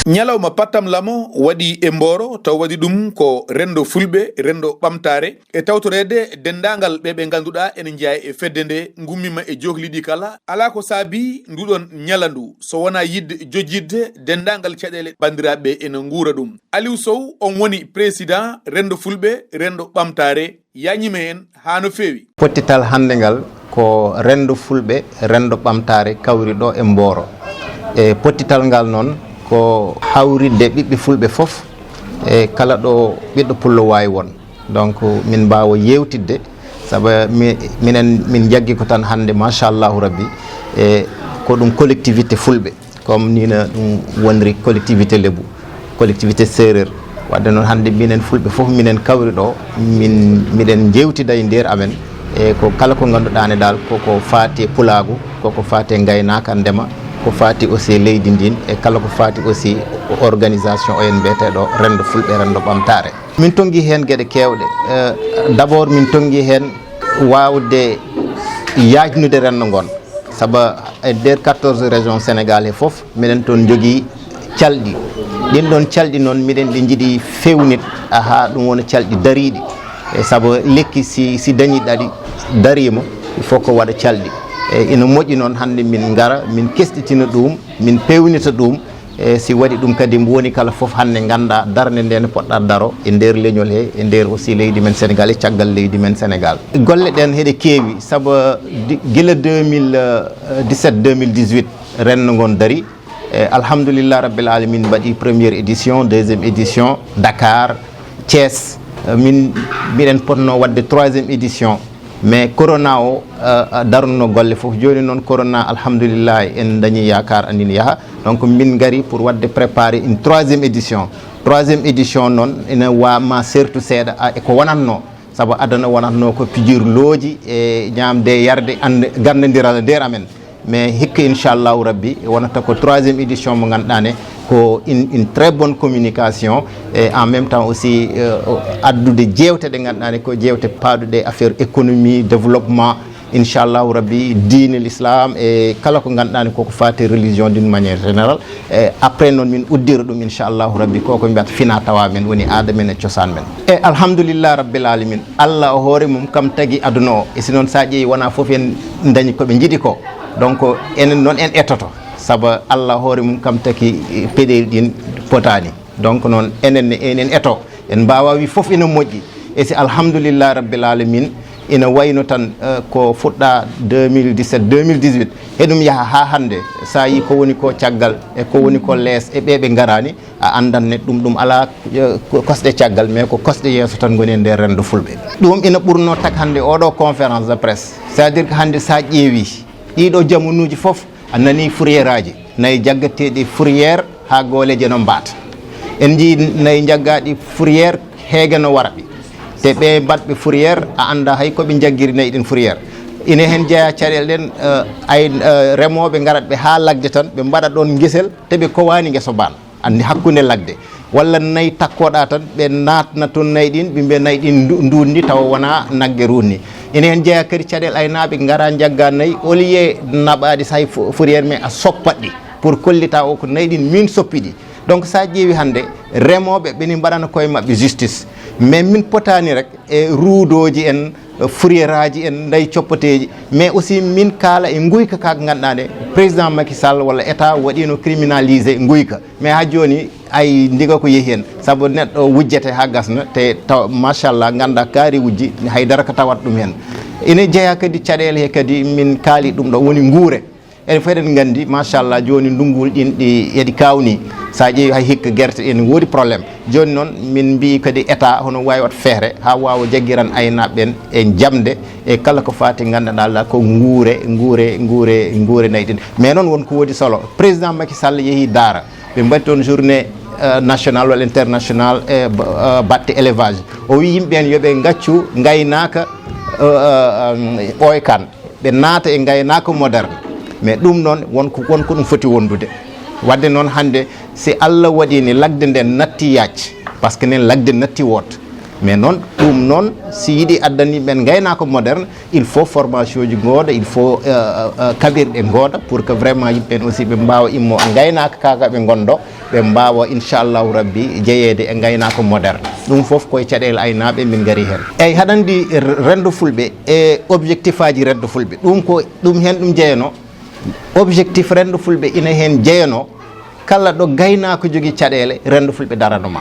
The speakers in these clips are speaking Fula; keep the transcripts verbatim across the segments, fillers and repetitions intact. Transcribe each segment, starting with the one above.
Ñalawma pattam lamo waɗi e Mbooro, taw waɗi ɗum ko renndo Fulɓe, renndo ɓamtaare, e tawtoreede denndaangal ɓe ɓe ngannduɗaa ene njeyaa e fedde nde, ngummiima e johli ɗi kala. Alaa ko saabii nduɗon ñalandu, so wonaa yiɗde jojjitde denndaangal caɗeele banndiraaɓe ene nguura ɗum. Aliou Sow, on woni président renndo Fulɓe, renndo ɓamtaare, yaañiima heen haa no feewi. Pottital hannde ngal ko renndo Fulɓe, renndo ɓamtaare kawri ɗo e Mbooro. E pottital ngal noon ko hawritde ɓiɓɓe Fulɓe fof e kala ɗo ɓiɗɗo pullo waawi won. Donc, min mbaawa yeewtidde, sabu mi-, minen min njaggi ko tan hannde, machallahu rabbi, e ko ɗum collectivité Fulɓe, comme ni no ɗum wonri collectivité Lebu, collectivité Seereer. Wadde noon hannde minen Fulɓe fof minen kawri ɗo, min, miɗen njeewtida e nder amen, e ko kala ko ngannduɗaa ne dal koko faati e pulaagu, koko faati e ngaynaaka, ndema, ko faati aussi e leydi ndin, e kala ko faati aussi e organisation o en mbiyeteeɗo renndo Fulɓe, renndo ɓamtaare. Min tonngi heen geɗe keewɗe. Eh, d'abord, min tonngi heen waawde yaajnude renndo ngon. Sabu e nder quatorze régions Sénégal he fof, miɗen toon njogii calɗi. Ɗin ɗoon calɗi noon, miɗen ɗi njiɗi feewnit, haa ɗum wona calɗi dariiɗi. E sabu lekki, si, si dañii ɗaɗi, dariima, il faut ko waɗa calɗi. E ina moƴƴi noon, hannde min ngara, min kesɗitina ɗum, min peewnita ɗum. E si waɗi ɗum kadi, mbo woni kala fof hannde ngannda darnde nde no poɗɗa daro e nder leñol he, e nder aussi leydi men Sénégal, e caggal leydi men Sénégal. Golle ɗen heɗe keewi, sabu di-, gila deux mille dix-sept, deux mille dix-huit renndo ngon dari. E alhamdulillah rabbil alamin, mbaɗi première édition, deuxième édition, Dakar, Thiès. E min, miɗen potno waɗde troisième édition. Mais corona o, eh, darnuno golle fof. Jooni noon corona, alhamdulillah, en dañi yaakaar anin yaha. Donc, min ngari pour waɗde préparer une troisième édition. Troisième édition noon, ina wa-, ma sertu seeɗa, a, e ko wonatno. Sabu adana wonatno ko pijirlooji e ñaamde e yarde, and-, gandodiral e nder amen. Mais hikka, inchallahu rabbi, wonata ko troisième édition mo ngannduɗaa ne, ko une, une très bonne communication, et en même temps aussi, euh, addude jeewte ɗe ngannduɗaa ne ko jeewte paaduɗe affaire économie, développement, inchallahu rabbi, diine l'islam, e kala ko ngannduɗaa ne koko faati religion d'une manière générale. E après noon min uddira ɗum, inchallahu rabbi, koko mbiyata fina tawa men, woni aada men e cosaan men. E alhamdulillah rabbil alamin, Allah o hoore mum kam tagi aduna o. E si noon sa ƴeewi, wona fof en dañi ko ɓe njiɗi ko. Donc, enen noon en etoto, sabu Allah hoore mum kam taki peɗeeli ɗin potaani. Donc, noon enen ne enen eto, en mbaawa wi fof ina moƴƴi. E si alhamdulillah rabbil alamin, ina wayno tan, eh, ko fuɗɗa deux mille dix-sept, deux mille dix-huit, eɗum yaha haa hannde. Sa yi ko woni ko caggal e ko woni ko lees e ɓe ɓe ngaraani, a anndan ne ɗum, ɗum alaa, eh, ko-, kosɗe caggal, mais ko kosɗe yeeso tan ngoni e nder renndo Fulɓe. Ɗum ina ɓurno tak hannde oɗo conférence de presse. C'est-à-dire que hannde sa ƴeewi ɗiɗo jamanuuji fof, a nani fourrière aji nayi jaggateeɗi fourrière haa gooleeje no mbaata. En njii nayi jaggaaɗi fourrière, heege no wara ɓe. Te ɓe mbaɗɓe fourrière, a annda hay ko ɓe jaggiri nayi ɗin fourrière. Ina heen jeyaa caɗeele ɗen, eh, ay, eh, remooɓe ngarat ɓe haa lagde tan, ɓe mbaɗa ɗoon ngesel, te ɓe kowaani ngeso baan. Anndi hakkunde lagde. Walla nayi takkoɗa tan, ɓe naatna toon nayi ɗin, ɓe mbiya nayi ɗin ndu-, nduunni, tawa wona nagge ruunni. Ina heen jeyaa kadi caɗeele aynaaɓe ngara njagga nayi, au lieu naɓaaɗi so hay fo-, fourrière, mais a soppat ɗi pour kollita o ko nayi ɗin min soppi ɗi. Donc, sa ƴeewi hannde, remooɓe ɓe ni mbaɗana koye maɓɓe justice. Mais min potaani rek e ruudooji en, fourrière aji en, nayi coppateeji. Mais aussi min kaala e nguyka ka ngannduɗaa nde président Macky Sall walla État waɗino criminalisé nguyka. Mais haa jooni ay ndiga ko yehi heen. Sabu neɗɗo wujjete haa gasna, te taw, machallah, ngannda kaari wujji, haydara ko tawat ɗum heen. Ina jeyaa kadi caɗeele he kadi min kaali ɗum ɗo woni nguure. Enen fof eɗen nganndi, machallah, jooni ndunnguuli ɗin ɗi eɗi kaawni. So a ƴeewi hay hikka gerte ɗe ne woodi problème. Jooni noon, min mbii kadi État hono waawi waɗ feere haa waawa jaggiran aynaaɓe ɓen e jamde e kala ko faati nganndanɗaa la ko nguure, nguure, nguure, nguure nayi ɗin. Mais noon won ko woodi solo. Président Macky Sall yehi Daara. Ɓe mbaɗi toon journée, euh, nationale walla internationale e ba-, euh, batte élevage. O wii yimɓe ɓen yo ɓe ngaccu ngaynaaka, euh, euh, ɓooykan. Ɓe naata e ngaynaaka moderne. Mais ɗum noon won ko, won ko ɗum foti wondude. Wadde noon hannde, si Allah waɗi ni lagde nden natti yaac, parce que nen lagde natti woot. Mais noon, ɗum noon, si yiɗi addani ɓen ngaynaaka moderne, il faut formation ji ngooda, il faut, euh, euh, kaɓirɗe ngooda pour que vraiment yimɓe ɓen aussi ɓe mbaawa immo ngaynaaka ka, ka ɓe ngonɗo, ɓe mbaawa, inchallahu rabbi, jeyeede e ngaynaaka moderne. Ɗum fof koye caɗeele aynaaɓe min ngari heen. Eyyi, haɗa anndi renndo fulɓe e objectif aji renndo fulɓe, ɗum ko ɗum heen ɗum jeyano. Objectif renndo fulɓe ina heen jeyano, kala ɗo gaynaako jogii caɗeele, renndo fulɓe darano ma.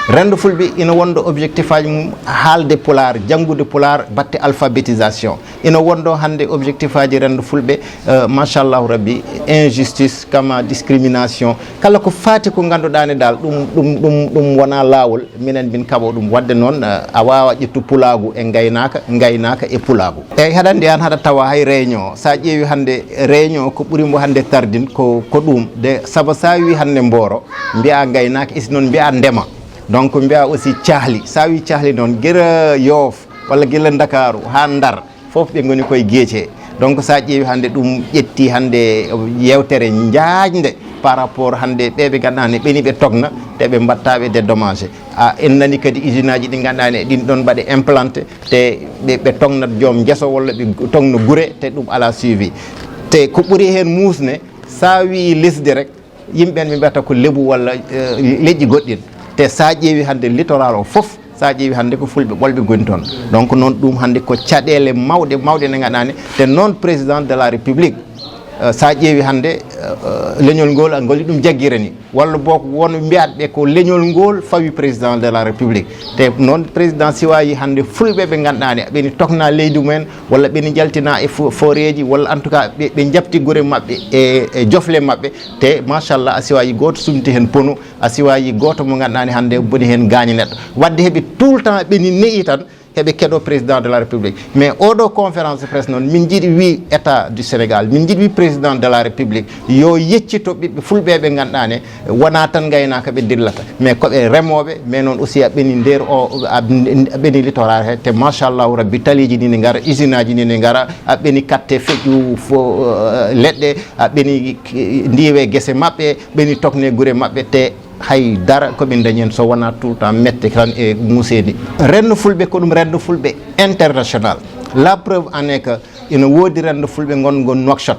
Renndo fulɓe ina wonɗo objectif aji mum haalde pulaar, janngude pulaar, batte alphabétisation. Ina wonɗo hannde objectif aji renndo fulɓe, euh, machallahu rabbi, injustice, kama discrimination, kala ko faati ko ngannduɗaa ne dal, ɗum, ɗum, ɗum, ɗum wonaa laawol, minen min kaɓo ɗum. Waɗde noon, eh, a waawa ƴettu pulaagu e ngaynaaka, ngaynaaka e pulaagu. Eyyi, haɗa anndi aan haɗa tawa hay réunion, so a ƴeewi hannde réunion ko ɓuri mbo hannde tardin ko, ko ɗum. De saba so a wi hannde Mboro, mbiya ngaynaaka, isi noon mbiya ndema. Donc mbiya aussi cahli. So a wi cahli noon, gila Yoof walla gila Ndakaaru haa Ndar, fof ɓe ngoni koye geece. Donc so a ƴeewi hannde ɗum ƴetti hannde yeewtere njaajnde par rapport hannde ɓe ɓe ngannduɗaa ne ɓeni ɓe togna te ɓe mbaɗta ɓe dédommagé. A, en nani kadi usine aji ɗi ngannduɗaa ne ɗin ɗon mbaɗe implanté te ɓe, ɓe togna joom ngeso walla ɓe togna gure te ɗum alaa suivi. Te ko ɓuri heen muusde, so a wii lesdi rek, yimɓe ɓen ɓe mbiyata ko lebu walla, eh, leƴƴi goɗɗin. Te so a ƴeewi hannde littoral o fof, so a ƴeewi hannde ko fulɓe ɓolɓe ngoni toon. Donc noon ɗum hannde ko caɗeele mawɗe, mawɗe ɗe ngannduɗaa ne. Te noon président de la République, eh, so a ƴeewi hannde, eh, eh, leñol ngol, ngol ɗum jaggirani. Walla boog won mbiyatɓe ko leñol ngol fawi président de la République. Te noon président si wayi hannde fulɓe ɓe ngannduɗaa ne ɓeni tokna leydi mumen, walla ɓeni njaltina e fo-, foreeji, walla en tout cas ɓe, ɓe njaɓti gure maɓɓe e, e jofle maɓɓe. Te machallah, a siwayi gooto sumti heen ponu, a siwayi gooto mo ngannduɗaa ne hannde boni heen gaañi neɗɗo. Waɗde heɓe tout le temps ɓeni ne'i tan, heɓe keɗo président de la République. Mais oɗo conférence de presse noon, min njiɗi wi état du Sénégal, min njiɗi wi président de la République, yo yeccito ɓiɓɓe fulɓe ɓe ngannduɗaa ne wona tan ngaynaaka ɓe dillata, mais ko ɓe remooɓe, mais noon aussi a ɓeni nder o, a ɓeni littoral he, te machallahu rabbi, taliiji ni ne ngara, usine aji ni ne ngara, a ɓeni katte feƴƴu fo, eh, leɗɗe, a ɓeni ndiwe gese maɓɓe, ɓeni tokne gure maɓɓe, te hay dara ko ɓe dañi heen so wonaa tout le temps mette tan e muuseede. Renndo fulɓe ko ɗum renndo fulɓe international. La preuve en est que ina woodi renndo fulɓe ngonɗo Nouakchott.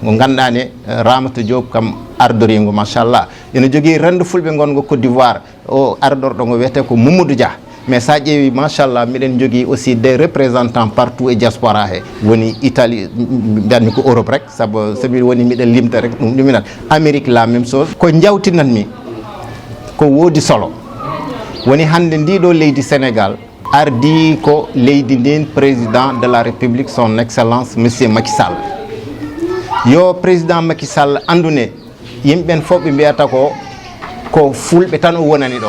Mo ngannduɗaa ne, eh, Ramata Diop kam ardoriingo, machallah. Ina jogii renndo fulɓe ngonɗo Côte d'Ivoire, o ardorɗo ngo wiyetee ko Mamadou Dia. Mais so a ƴeewi, machallah, miɗen jogii aussi des représentants partout e diaspora he. Woni Italie, m-, m-, mbiyanmi ko Europe rek, sabu so miɗo woni miɗen limta rek, ɗum ɗuminat. Amérique, la même chose. Ko njawtinanmi, ko woodi solo. Woni hannde ndiɗo leydi Sénégal, ardii ko leydi ndin président de la République, son excellence monsieur Macky Sall. Yo président Macky Sall anndu ne, yimɓe ɓen fof ɓe mbiyata ko, ko fulɓe tan o wonani ɗo.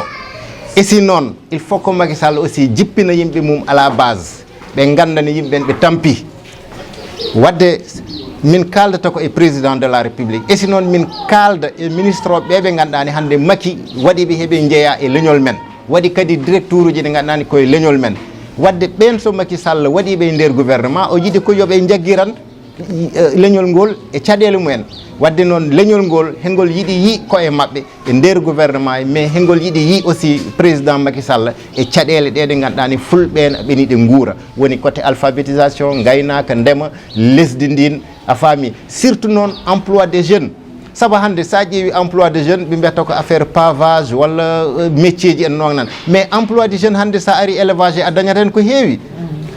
Et si noon, il faut que Macky Sall aussi jippina yimɓe mum à la base, ɓe nganndani yimɓe ɓen ɓe tampi. Waɗde min kaaldata ko e président de la République, et si noon min kaalda e ministre o ɓe ɓe ngannduɗaa ne hannde Macky waɗi ɓe heɓe njeeya e leñol men, waɗi kadi directeur uji ɗi ngannduɗaa ne koye leñol men. Waɗde ɓeen so Macky Sall waɗi ɓe e nder gouvernement, o yiɗi ko yo ɓe njaggiran, eh, leñol ngol e caɗeele mumen. Waɗde noon leñol ngol hengol yiɗi yi koye maɓɓe e nder gouvernement he, mais hengol yiɗi yi aussi président Macky Sall e caɗeele ɗe ɗe ngannduɗaa ne fulɓe en ɓeni ɗe nguura. Woni côté alphabétisation, ngaynaaka, ndema, lesdi ndin, a faami. Surtout noon emploi des jeunes. Sabu hannde so a ƴeewi emploi des jeunes, ɓe mbiyata ko affaire pavage walla, euh, métier ji en noon nan. Mais emploi des jeunes hannde so a ari élevage a dañat heen ko heewi.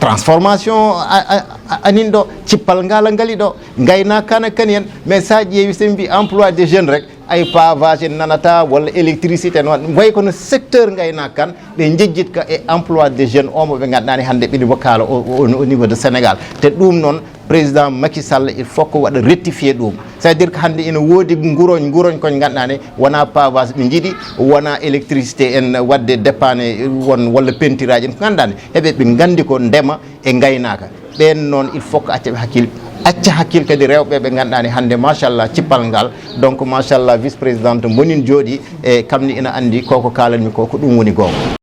Transformation a, a, a, anin ɗo, cippal ngaala ngali ɗo, ngaynaaka kana kani en. Mais so a ƴeewi so ɓe mbi emploi des jeunes rek, ay pavage en nanata walla électricité noon. Way kono secteur ngaynaaka kan, ɓe njejjit ka e emploi des jeunes o mo ɓe ngannduɗaa ne hannde ɓe ɗi wakkaala au, au, au niveau de Sénégal. Te ɗum noon, président Macky Sall, il faut ko waɗa rectifier ɗum. C'est-à-dire que hannde ina woodi nguroñ, nguroñ koñ ngannduɗaa ne wona pavage ɓe njiɗi, wona électricité en waɗde dépanner won walla peinturage en ko ngannduɗaa ne. Heɓe ɓe nganndi ko ndema e ngaynaaka. Ɓeen noon, il faut que acca ɓe hakkil, acca hakkil kadi rewɓe ɓe ngannduɗaa ne hannde, machallah, cippal ngal. Donc, machallah, vice-présidente monin jooɗi e kam ni ina anndi ko ko kaalanmi ko, ko ɗum woni goonga.